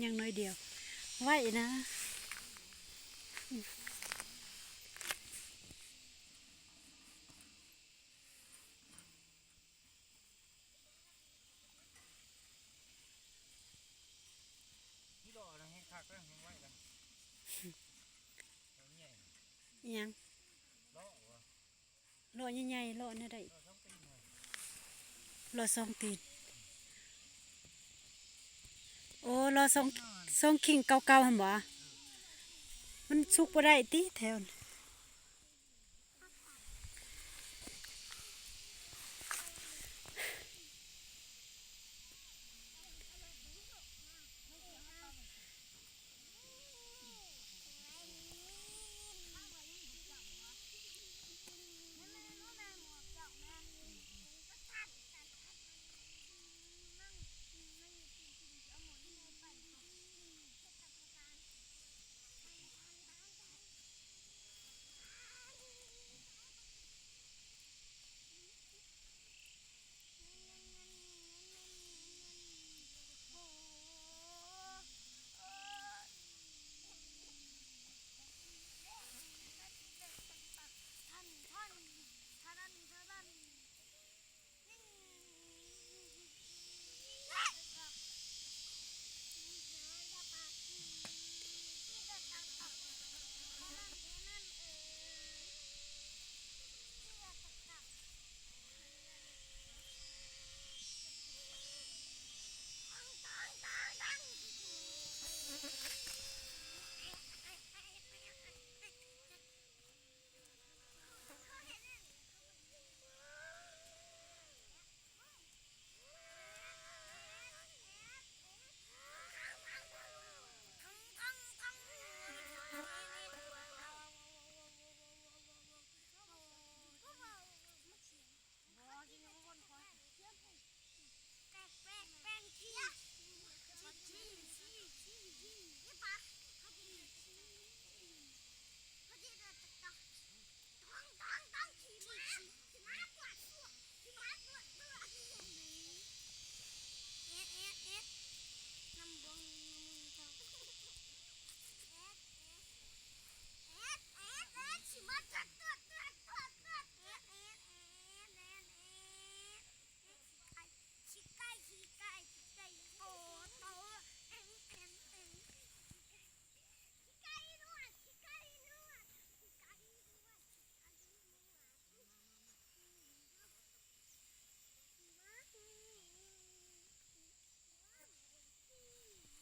ຍັງໜ້ອຍດຽວ ໄວ້ນະ. ນີ້ລໍນະ ແຮງຄັກນະ ແຮງໄວນະ ແຮງໃຫຍ່ ອີ່ຫຍັງ? ລໍ້ບໍ? ລໍ້ໃຫຍ່ໆ ລໍ້ແນວໃດ? ລໍ້ສອງຕີນ ໂອ້ ລໍ້ສອງ ສອງຄີງເກົ່າໆ ຫັ້ນບໍ? ມັນສຸກບໍ່ໄດ້ຕິແຖວ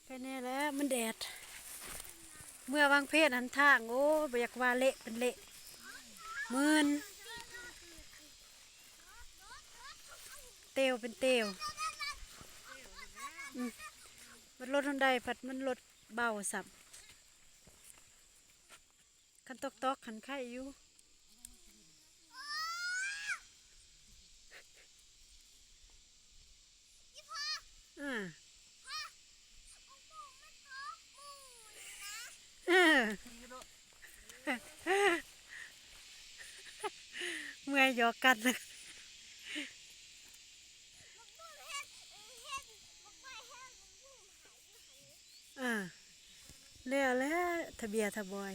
ໄປແດ່ແລ້ວ ມັນແດດ ເມືອວັງເພນຫັ້ນທາງ ໂອ້ ບໍ່ຢາກວ່າເລະເປັນເລະ ມື່ນ ເຕວເປັນເຕວ ອືມ ບັດລົດຮອນໄດພັດມັນລົດເບົາຊ້ຳ. ຄັນຕອກໆ ຫັ້ນໄຄຢູ່ ອາ ເອີ ເມື່ອຍຢອກກັນ. ອ່າ ແລ້ວແຫຼະ ທະເບຍທະບອຍ.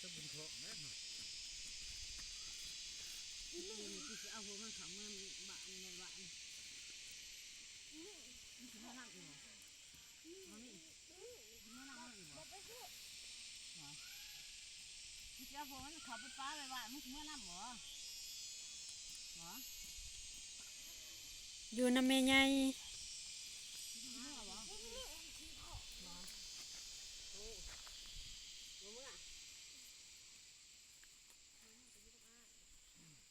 ສະບຸນເທາະແລ້ວ ມື້ນີ້ຊິເອົາຫົວມັນເຂົ້າເມືອງບ້ານ ໃນບ້ານ ມັນຊິມານຳອີກບໍ່? ບໍ່ມີ ເມືອນຳມັນອີກບໍ່? ບໍ່ ມັນຊິເອົາພວກມັນເຂົ້າໄປປະໄວ້ບ້ານ ມັນຊິເມືອນຳບໍ່? ບໍ່ ຢູ່ນຳແມ່ໃຫຍ່ ເມືອບໍ່? ບໍ່ ບໍ່ເມືອ.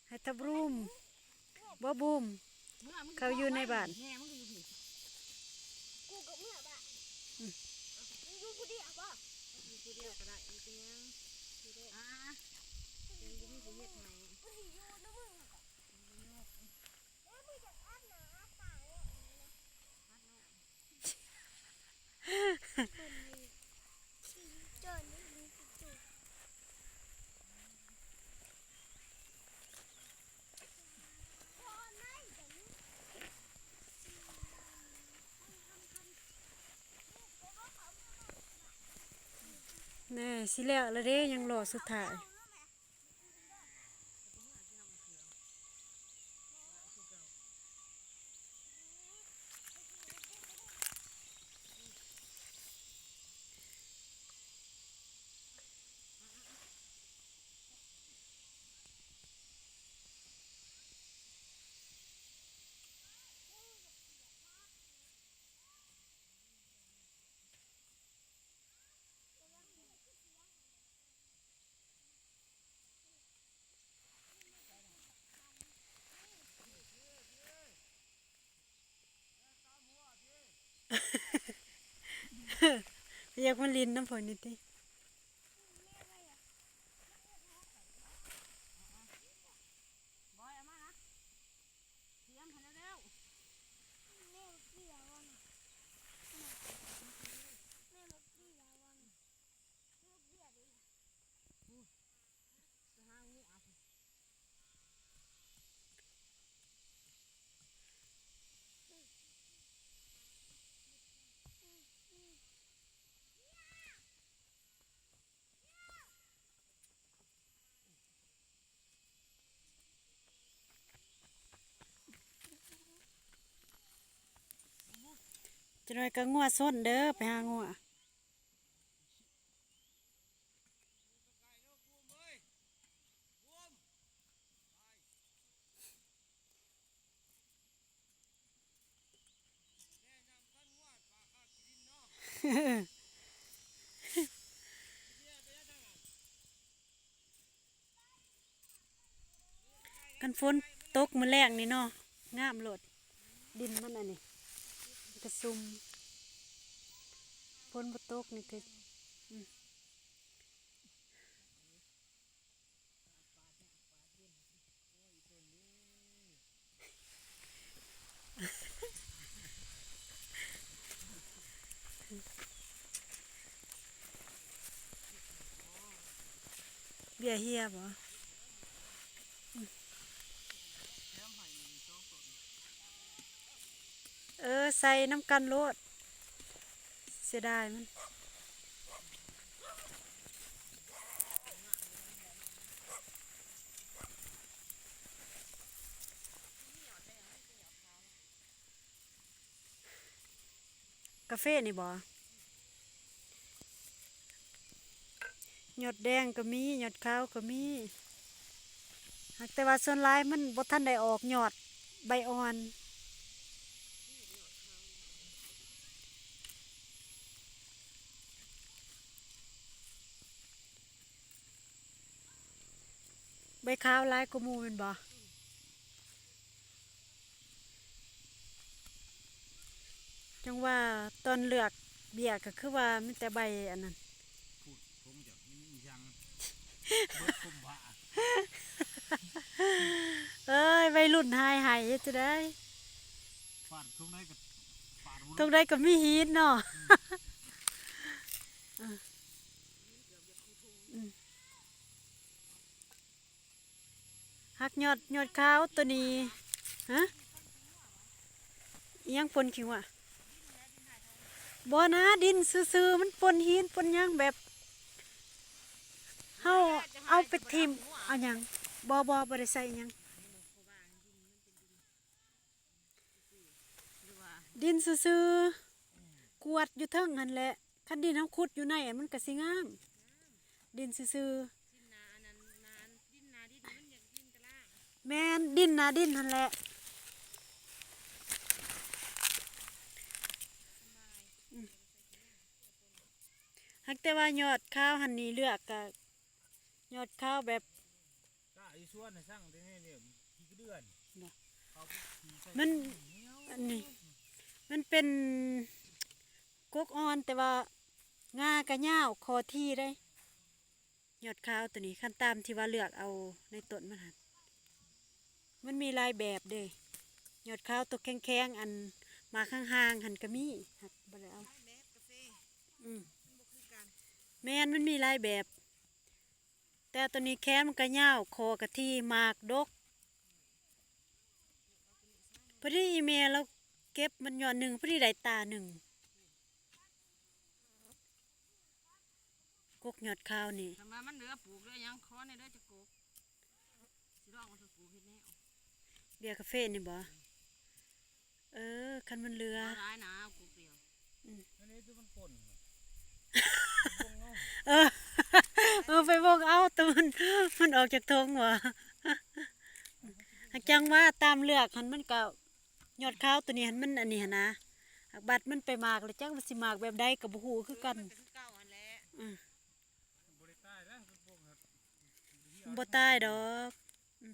ໃຫ້ຕາບຣູມ ບໍ່ບູມ ເຂົາຢູ່ໃນບ້ານ ແມ່ມັນກໍຢູ່ພີ້ ກູກໍເມືອບ້ານ ອືມ ມຶງຢູ່ຜູ້ດຽວບໍ່? ຢູ່ຜູ້ດຽວກໍໄດ້ ບໍ່ເປັນຫຍັງ ຢູ່ເດີ ອ່າ ຍັງບໍ່ມີຜູ້ເຮັດໃຫ້ ກູຊິຢູ່ນຳມຶງ ແລ້ວມຶງຢາກອາບນ້ຳອາບຕາແລ້ວ ອາບນ້ຳ. ເພິ່ນນີ້ຊິເຈີນີ້ ນີ້ຊິຈູ ເ ແນ່ ຊິແລ້ວລະເດ້ ຍັງລໍສຸດທ້າຍ. ຢາກມາຫຼິ້ນນຳເພິ່ນນີ້ຕິ? ຈັກໜ້ອຍກໍງົວຊົນເດີ້ ໄປຫາງົວ. ຄັນຝົນຕົກມື້ແລງນີ້ເນາະ ງາມໂລດ ດິນມັນອັນນີ້ ມັນກະຊຸ່ມ ຝົນບໍ່ຕົກນີ້ຄື ອືມ. ເບ້ຍເຮຍບໍ່? ເອີ ໃສ່ນຳກັນໂລດ ເສຍດາຍມັນ. ກາເຟນີ້ບໍ່? ຍອດແດງກໍມີ ຍອດຂາວກໍມີ ຫາກແຕ່ວ່າສ່ວນຫຼາຍມັນບໍ່ທັນໄດ້ອອກຍອດໃບອ່ອນ. ໃບຂາວຫຼາຍກວ່າໝູ່ແມ່ນບໍ່? ຈັ່ງວ່າຕອນເລືອກເບ້ຍກໍຄືວ່າມີແຕ່ໃບອັນນັ້ນ ພຸ້ນ ຜົງຈາກອີ່ຫຍັງ ເບິດຄຸມຜ້າ. ເອີຍ ໄວລຸ້ນຫາຍໄຫ້ເຮັດຈັ່ງໃດ? ຟາດທົ່ງໃດກໍ ຟາດ ທົ່ງໃດກໍມີຫີນເນາະ. ອືມ ອືມ. ຫັກຍອດ ຍອດຂາວໂຕນີ້ ຮະ ອີ່ຫຍັງປົນຂີ້ຫວາ? ບໍ່ນາ ດິນຊື່ໆ ມັນປົນຫີນປົນຫຍັງ ແບບເຮົາເອົາໄປຖິ້ມ ເອົາຫຍັງ ບໍ່ ບໍ່ ບໍ່ໄດ້ໃສ່ຫຍັງ. ດິນຊື່ໆ ກວດຢູ່ເທິງຫັ້ນແຫຼະ ຄັນດິນເຮົາຂຸດຢູ່ໃນ ມັນກະຊິງາມ ດິນຊື່ໆ. ແມ່ນ ດິນໜ້າດິນຫັ້ນແຫຼະ ອືມ. ຫາກແຕ່ວ່າຍອດຂາວຫັ້ນນີ້ເລືອກກະ ຍອດຂາວແບບ ກ້າອີ່ຊວນນະ ສັ່ງແຕ່ແນວນີ້ ຂີ້ກະເດືອນ ບໍ່ ເຂົາໄປຂີ່ໃສ່ ມັນ ອັນນີ້ ມັນເປັນກົກອ່ອນ ແຕ່ວ່າງາກະຍາວ ຂໍ້ຖີ່ເດ້. ຍອດຂາວໂຕນີ້ ຄັນຕາມທີ່ວ່າເລືອກເອົາໃນຕົ້ນມັນຫັ້ນ ມັນມີຫຼາຍແບບເດ້. ຍອດຂາວໂຕແຂງໆ ອັນໝາກຫ່າງໆ ຫັ້ນກະມີ ຫາກບໍ່ໄດ້ເອົາ ອືມ ແມ່ນ ມັນມີຫຼາຍແບບ. ແຕ່ໂຕນີ້ແຂນມັນກະຍາວ ຂໍ້ກະຖີ່ ໝາກດົກ ພໍດີອີ່ແມ່ລາວເກັບມັນຍອດໜຶ່ງ ພໍດີໄດ້ຕາໜຶ່ງ. ກົກຍອດຂາວນີ້ ຄັນວ່າມັນເຫຼືອປູກເຫຼືອຫຍັງ ຂໍແດ່ເດີຈັກກົກ ຊິລອງເອົາໄປປູກເຮັດແນວ ເບ້ຍກາເຟນີ້ບໍ? ເອີ ຄັນມັນເຫຼືອ ບໍ່ຫຼາຍນະ ກົກດຽວ ອືມ ອັນນີ້ຄືມັນປົ່ນ ເອີ ເອີ ໄປວົງເອົາ ແຕ່ມັນ ມັນອອກຈາກຖົງຫວາ ຫາກຈັ່ງວ່າຕາມເລືອກຫັ້ນ ມັນກໍ ຍອດຂາວໂຕນີ້ຫັ້ນ ມັນອັນນີ້ຫັ້ນນະ ຫາກບັດມັນໄປໝາກແລ້ວ ຈັກມັນຊິໝາກແບບໃດກໍບໍ່ຮູ້ຄືກັນ ເອີ ມັນກໍຄືເກົ່າຫັ້ນແຫຼະ ອືມ ບໍ່ໄດ້ຕາຍເດ້ ບໍ່ຕາຍດອກ ອືມ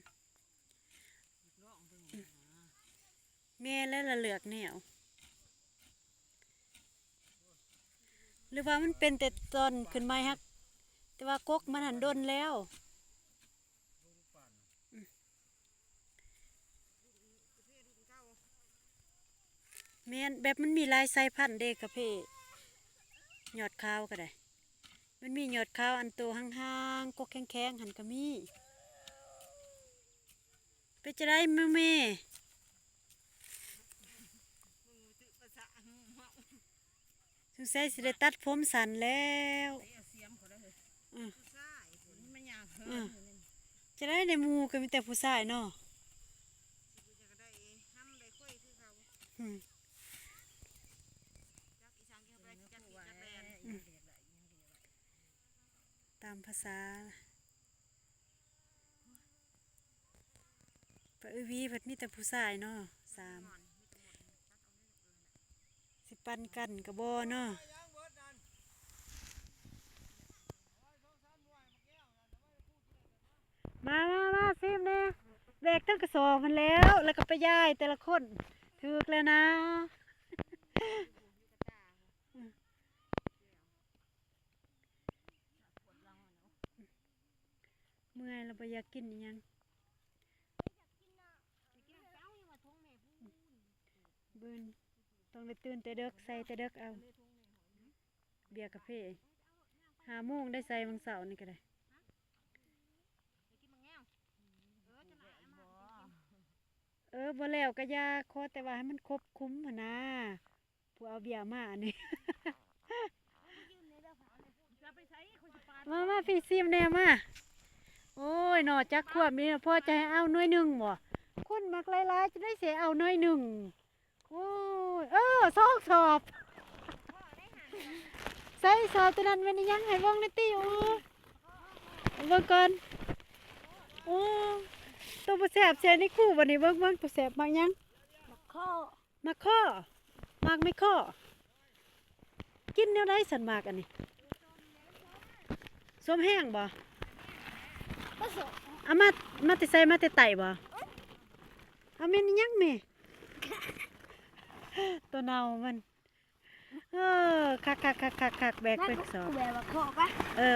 ແມ່ນແລ້ວລະເລືອກແນວ ຫຼືວ່າມັນເປັນແຕ່ຕອນຂຶ້ນໃໝ່ຮັກ ແຕ່ວ່າກົກມັນຫັ້ນດົນແລ້ວ ແມ່ນ ແບບມັນມີຫຼາຍສາຍພັນເດ້ ກາເຟຍອດຂາວກໍໄດ້ ມັນມີຍອດຂາວອັນໂຕຫ່າງໆ ກົກແຂງໆ ຫັ້ນກໍມີ ເປັນຈັ່ງໃດ ແມ່? ສົງໄສຊິໄດ້ຕັດຜົມສັ້ນແລ້ວ ອືມ ຜູ້ຊາຍພຸ້ນ ມັນຍ່າງເຫີນ ອືມ ຢູ່ນີ້ ຈະໄດ້ໃນໝູ່ກໍມີແຕ່ຜູ້ຊາຍເນາະ ຊິໄດ້ນຳໄດ້ຄຸຍຄືເກົ່າ ອືມ ຈັກອີ່ສັງ ຈັກແລ່ນ ອືມ ຕາມພາສາ ປາອີວີເພິ່ນມີແຕ່ຜູ້ຊາຍເນາະ ສາມ ຊິປັນກັນກໍບໍ່ເນາະ ມາ ມາ ມາ ຊີມແດ່ ແບກທັງກະສອບຫັ້ນແລ້ວ ແລ້ວກໍໄປຢາຍແຕ່ລະຄົນ ຖືກແລ້ວນະ. ເມື່ອຍແລ້ວບໍ່ຢາກກິນອີ່ຫຍັງ ບືນຕ້ອງໄດ້ຕື່ນແຕ່ເດິກ ໃສ່ແຕ່ເດິກເອົາ ເບ້ຍກາເຟ ຫ້າໂມງໄດ້ໃສ່ ຫວ່າງເຊົ້ານີ້ກໍໄດ້ ເອີ ບໍ່ແລ້ວກໍຢ່າ ຂໍແຕ່ວ່າໃຫ້ມັນຄົບຄຸມຫັ້ນນາ. ຜູ້ເອົາເບ້ຍມາອັນນີ້ ມາ ມາ ພີ່ ຊີມແດ່ ມາ ໂອ້ຍ ເນາະ ຈັກຄວບນີ້ ພໍຈະໃຫ້ເອົາໜ່ວຍໜຶ່ງບໍ? ຄົນມັກຫຼາຍໆ ຈັ່ງໃດຊິເອົາໜ່ວຍໜຶ່ງ ໂອ້ຍ ເອີ ສອງສອບ ໃສ່ສອບໂຕນັ້ນແມ່ນອີ່ຫຍັງ ໃຫ້ເບິ່ງແດ່ຕິ ໂອ້ ເບິ່ງກ່ອນ ໂອ້ ໂຕບໍ່ແຊບ ໃສ່ໃນຄູບັດນີ້ ເບິ່ງ ເບິ່ງ ໂຕແຊບມັກຫຍັງ? ໝາກເຄາະ. ໝາກເຄາະ ໝາກໄມ້ເຄາະ ກິນແນວໃດຊັ້ນໝາກອັນນີ້? ສົ້ມແຮງບໍ່? ບໍ່ສົ້ມ ເອົາມາ ມາແຕ່ໃສ? ມາແຕ່ໃຕ້ບໍ່? ເອົາແມ່ນອີ່ຫຍັງແມ່? ໂຕເນົ່າມັນ ເອີ ຄັກໆໆໆ ແບກເປັນສອບ ແບກເຄາະໄປ ເອີ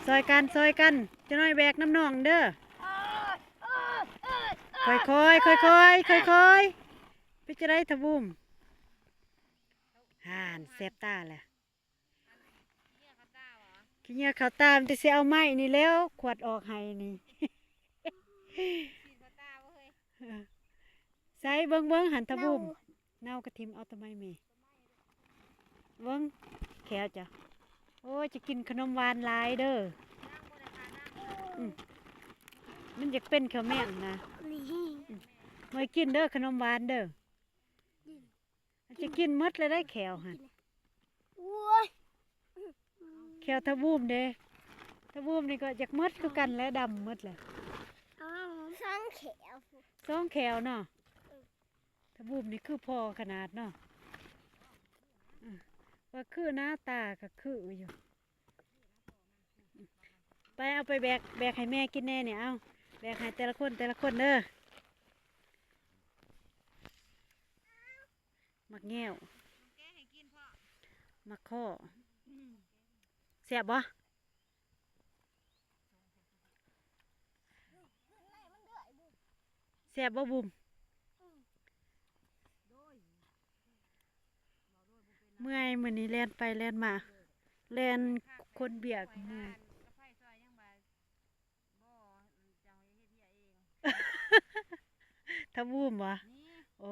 ຊ່ອຍກັນ ຊ່ອຍກັນ ຈັກໜ້ອຍແບກນຳນ້ອງເດີ ຄ່ອຍໆ ຄ່ອຍໆ ຄ່ອຍໆ ເປັນຈັ່ງໃດທະບູມ? ຫັ້ນ ແສບຕາແລ້ວ ຂີ້ເຫຍື້ອເຂົ້າຕາ ມີແຕ່ຊິເອົາໄມ້ນີ້ແລ້ວ ຂວດອອກໃຫ້ນີ້ ໃສເບິ່ງໆ ຫັ້ນທະບູມ ເນົ່າ ເນົ່າກໍຖິ້ມເອົາ ທຳໄມແມ່ ເບິ່ງແຂ້ວເຈົ້າ ໂອ້ຍ ຈະກິນຂະໜົມຫວານຫຼາຍເດີ ອືມ ມັນຢາກເປັນແຂ້ວແມງນະ ນີ້ ອືມ ບໍ່ໃຫ້ກິນເດີ ຂະໜົມຫວານເດີ ມັນຈະກິນໝົດແລ້ວໄດ໋ແຂ້ວຫັ້ນ ໂອ້ຍ ແຂ້ວທະບູມເດ້ ທະບູມນີ້ກໍຢາກໝົດຄືກັນແຫຼະ ດຳໝົດແຫຼະ ສອງແຂ້ວ ສອງແຂ້ວເນາະ ເອີ ທະບູມນີ້ຄືພໍຂະໜາດເນາະ ເອີ ວ່າຄືໜ້າຕາກໍຄືຢູ່ ໄປເອົາໄປແບກ ແບກໃຫ້ແມ່ກິນແດ່ນີ້ ເອົາ ແບກໃຫ້ແຕ່ລະຄົນ ແຕ່ລະຄົນເດີ ໝາກແງວ ແກະໃຫ້ກິນພໍ່ ໝາກເຄາະ ອືມ ແຊບບໍ່? ແຊບບໍ່ບຸ້ມ? ເມື່ອຍ ມື້ນີ້ແລ່ນໄປແລ່ນມາ ແລ່ນຂົນເບ້ຍກໍເມື່ອຍ ທະບູມບໍ່? ໂອ້